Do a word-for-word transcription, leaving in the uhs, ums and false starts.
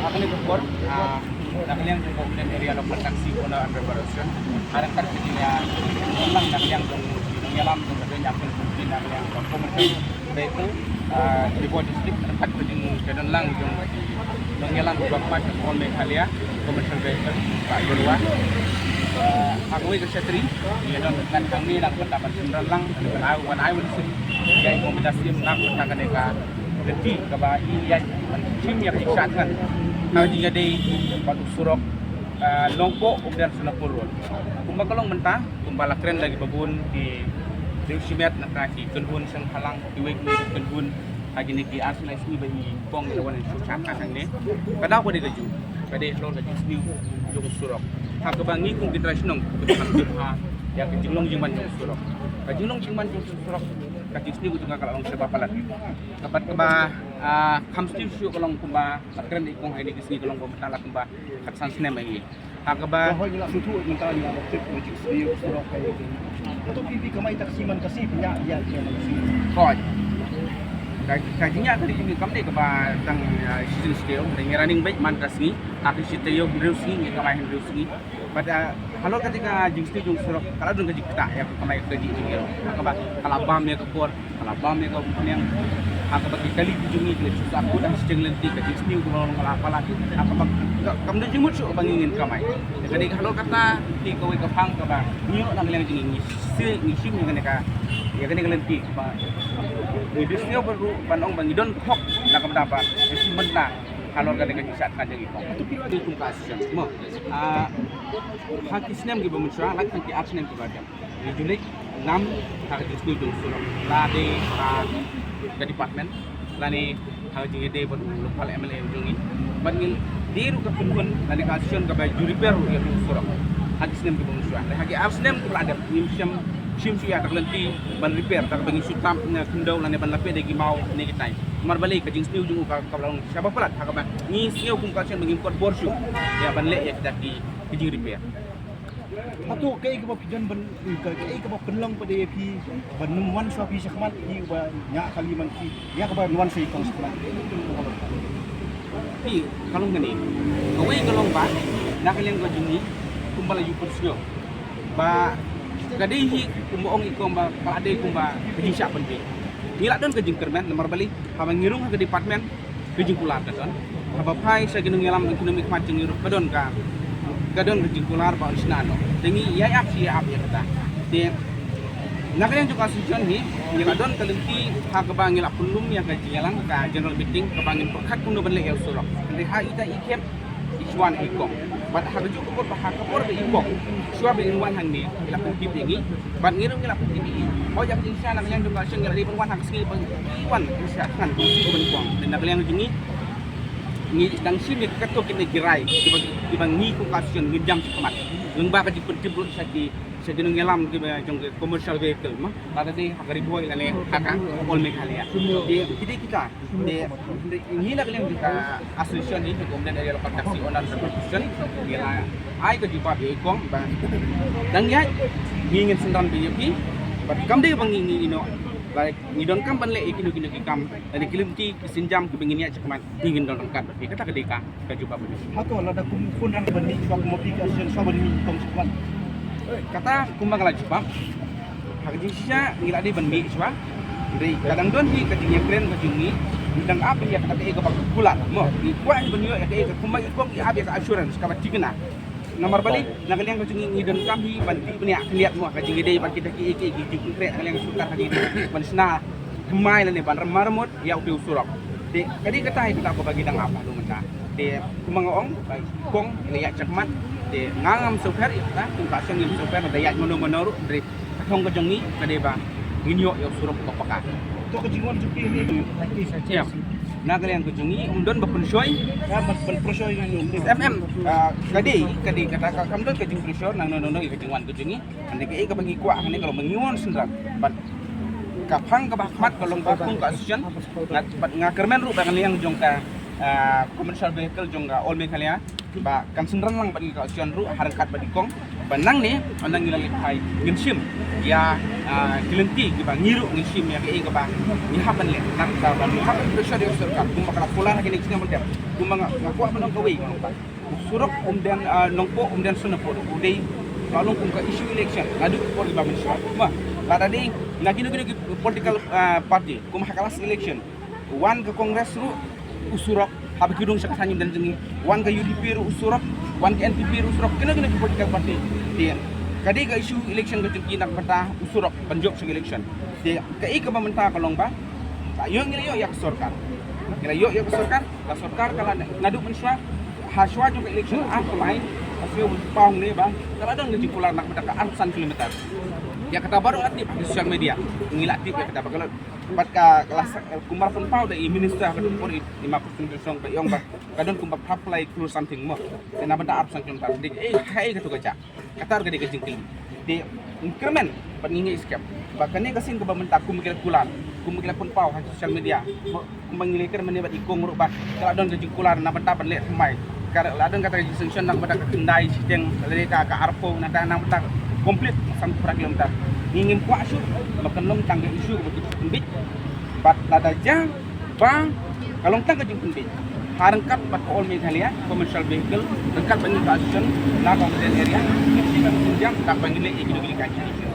Kane ka por, ah, na ka liang jong ka Umden Area Local Taxi Owner and Driver Association, ha ryngkat ka jingïalang na ka liang jong nongïalam jong ka Joint Action Committee na ka liang ka Commercial Vehicle, ah, Ri Bhoi District, ryngkat ka jingïadonlang jong ka nongïalam jong ka All Meghalaya Commercial Vehicle, Bah Ïoh Rwa. Ah, ha kawei ka shatri, ïa don ngan kang ni lang pynta ban shim ran lang, ban ai, ban ai ban shim. Ïa i kong bynta sim lang pynta kane ka lynti kaba i ïa ban shim ïa ka shad ngan. Ka jingïadei bad u surok, ah, Nongpoh Umden Sonapur Road. Kumba ka long mynta, kumba la kren da kiba bun ki riew shimet na ka ki kynhun senghalang, kiwei ki kynhun ha kine ki ar sngi ba i kong i la wan shu shad ka hangne. Ka daw ka dei kajuh, ka dei halor ka jingsniew jong u surok. Ha kaba ngi kum ki trai shnong kiba kham tip ha ïa ka jinglong jingman jong u surok. Ka jinglong jingman jong u surok, ka jingsniew jong ka ka la long shaba palat. Ka pat kaba, ah, kham sniew shuh ka long kumba la kren da i kong ha kine ki sngi ka long kumba la kumba khatsan snem ahi. Ha kaba hoi ngi la sngewthuh mynta ngi la tip ngi jingsniew surok ka ïa. Kato phi phi kamai taxi man ka sngi phi ñiah ïa ka man ka sngi. Hoi. Ka, ka jingñiah ka dei jingñiah kam dei kaba tang, ah, season sniew, dei ngi running beit man ka sngi, ha ka shi taïew hynriew sngi ngi kamai hynriew sngi. Bad, ah, halor kata ka jingsniew jong surok ka la don ka jingktah ïa ka kamai ka jingïarap. Kaba ka la bam ïa ka por, ka la bam ïa ka umphniang. Ha kaba ki kali ki jong ngi ki la shu sah kut ha shi jingïaleh ka jingsniew ka long ka la palat. Ha kaba ka, kam don jingmut shuh ba ngi ngin kamai. Ïa kane ka halor kata ki kawei ka phang kaba ngi ïoh na ka liang jong ngi, ngi shim ïa kane ka, ïa kane ka lynti ba ngi dei sniew ba ruh ban ong ba ngi don hok na ka bynta ba ngi shim bynta halor kane ka jingshad ka jong ngi. Ka tu ki kum ka association mo. Ah, ha ki snem kiba mynshuwa, la ki ar snem kiba dep. Ngi ju leit nam ha ka jingsniew jong surok. La dei ha ka department, lane ha ka jingïadei bad u local M L A jong ngi. Bad ngi dei ruh ka kynhun lane ka association kaba ju repair ruh ïa u surok ha ki snem kiba mynshuwa. Te ha ki ar snem kiba la dep ngim shym shim shuh ïa ka lynti ban repair, kaba ngi shu tap na khyndew lane ban lap ïa ki maw ne ki tai. Namar balei ka jingsniew jong u ka, kaba long shaba palat, ha kaba ngi sngew kum ka association ba ngim kot bor shuh ïa ban leh ïa kita ki, ki jing repair. Hato kaei kaba phi don ban, ka, kaei kaba pynlong pat ïa phi ban nym wan shuwa phi shakhmat, phi ba ñiah kali man phi, ïa kaba nym wan shuwa i kong shakhmat? Phi, ka long kane. Kawei ka long ba na ka liang ka jong ngi kumba la ju pynsngew ba ka dei hi kumba ong i kong ba ka la dei kumba ka jingshah pynbeit. Ngi la don ka jingkyrmen namar balei, haba ngi rung ha ka department ka jingkular ka don. Haba phai sha ki nongïalam, ki nongmihkhmat jong ngi ruh ka don ka, ka don ka jingkular ba u shna noh. Te ngi ïa ap shi ïa ap ïa kata. Te na ka liang jong ka association hi ngi la don ka lynti ha kaba ngi la pynlum ïa ka jingïalang ka general meeting kaba ngin pyrkhat kumno ban leh ïa u surok. Te ha ita i khep i shu wan i kong. Bad ha kajuh ka por ba ha ka por ba i kong shuwa ba i wan hangne i la pyntip ïa ngi. Bad ngi ruh ngi la pyntip ïa i. Hooid, ïa ka jingshisha na ka liang jong ka association ngi la dei ban wan ha ka sngi ba i wan ka jingshisha than ka sngi ba i kong. Te na ka liang jong ngi ngi dang shim ïa kato kine ki rai kiba, kiba ngi kum ka association ngin jam shakhmat. Lyngba ka jingpyntip ruh sha ki, sha ki nongïalam kiba jong ki commercial vehicle ma. Lada dei ha ka Ri Bhoi lane ha ka All Meghalaya. Te ki dei kita. Te ngi na ka liang jong ka association hi, jong ka Umden Area Local Taxi Owners Association, ngi la ai ka jubab ïa i kong ba dang ïaid ngi ngin synran beit ïa phi. Bad kam dei ba ngi, ngi ïehnoh, ba ngi donkam ban leh ïa kino kino ki kam, lane ki lynti ki sienjam kiba ngin ïaid shakhmat, ngi ngin don ryngkat bad phi. Kata ka dei ka, ka jubab. Hato lada kum khun rang ban mih shuwa, kum ma phi ka association shuwa ban mih i kong shakhmat? Kata kumba nga la jubab, ha ka jingshisha ngi la dei ban mih shuwa. Hynrei ka dang don hi ka jingïakren ka jong ngi, ngi dang ap ïa kata kaei kaba kular mo. Ngi kwah hi ban ïoh ïa kaei ka, kumba i kong i ap ïa ka assurance kaba thikna. Namar balei, na ka liang ka jong ngi ngi donkam hi ban tih bniah khyndiat mo ha ka jingïadei bad kita kiei kiei ki jingkyrkhu na ka liang ka sorkar ha ka jingïadei ban shna thymmai lane ban maramot ïa uto u surok. Te ka dei kata hi kata kaba ngi dang ap haduh mynta. Te kumba nga ong, ba i kong i la ïaid shakhmat. Te nga ngam sngewpher ïa kata, kum ka association ngim sngewpher lada ïaid mano mano ruh, hynrei ka thong ka jong ngi ka dei ba ngin ïoh ïa u surok uba paka. To ka jingwan jong phi hi. Ïa. Na ka liang ka jong ngi ym don ba pynshoi. Ïa, ban, ban pynshoi ngan ym dei. Em, em. Ah, ka dei, ka dei kata ka, kam don ka jingpynshoi nangno nangno ïa ka jingwan ka jong ngi. Hynrei kaei kaba ngi kwah hangne ka long ba ngi wan synran. Bad ka phang kaba khmat ka long ba kum ka association. Nga, bad nga kyrmen ruh ba ka liang jong ka, ah, commercial vehicle jong ka All Meghalaya ba kan synran lang bad ngi ka association ruh ha ryngkat bad i kong. Ba nangne, ynda ngi la leit phai, ngin shim ïa, ah, ki lynti kiba ngi ruh ngin shim ïa kaei kaba ngi hap ban leh, nangta ba ngi hap ban pressure ïa ka sorkar, kumba ka la kular ha kine ki snem ban dep, kumba nga, nga kwah ban ong kawei, nga ong ba u surok Umden, ah, Nongpoh Umden Sonapur u dei, la long kum ka issue election naduh por kiba mynshuwa. Ma, lada dei na kino kino ki political, ah, party, kum ha ka last election, wan ka Congress ruh u surok, haba ki rung sha ka thaiñ Umden jong ngi, wan ka U D P ruh u surok, wan ka N P P ruh u surok, kino kino ki political party. Te ka dei ka issue election ka jong ki, na ka bynta u surok ban jop sha ka election. Te kaei kaba mynta ka long ba, ba ïoh, ngi la ïoh ïa ka sorkar, ngi la ïoh ïa ka sorkar, ka sorkar ka la, naduh mynshuwa, ha shuwa jong ka election arphew lai, ka shuwa u paw ne ba ka la don ka jingkular na ka bynta ka arphew san kilometer. Ïa kata baroh la tip ha social media, ngi la tip ïa kata ba ka la, bad ka, ka la sa-, kumba la pynpaw da i minister ha kato ka por, i, i Ma Prestone Tynsong, ba i ong ba ka don kumba phra phew lai klur something mo. Te na bynta arphew san kilometer, dei, eh, ha ei kato ka jaka? Kata ruh ka dei ka jingkylli. Te ngi kyrmen bad ngi ngeit skhem ba kane ka sien kaba mynta, kumba ki la kular, kumba ki la pynpaw ha social media, kumba ngi la kyrmen bad i Kong ruh ba ka la don ka jingkular na bynta ban leh thymmai, ka la don kata ka jingsanction na bynta ka khyndai shiteng, lane ka, ka arphew, nangta na bynta complete sanphew phra kilometer. Ngi ngim kwah shuh ba kan long tang ka issue kaba ki pynbeit. Bad lada jia ba ka long tang ka jingpynbeit ha ryngkat bad ka All Meghalaya Commercial Vehicle, ryngkat bad ngi ka association na ka Umden area, ngi shu ban pynjah, tang ba ngi leh ïa kino kino ki issue.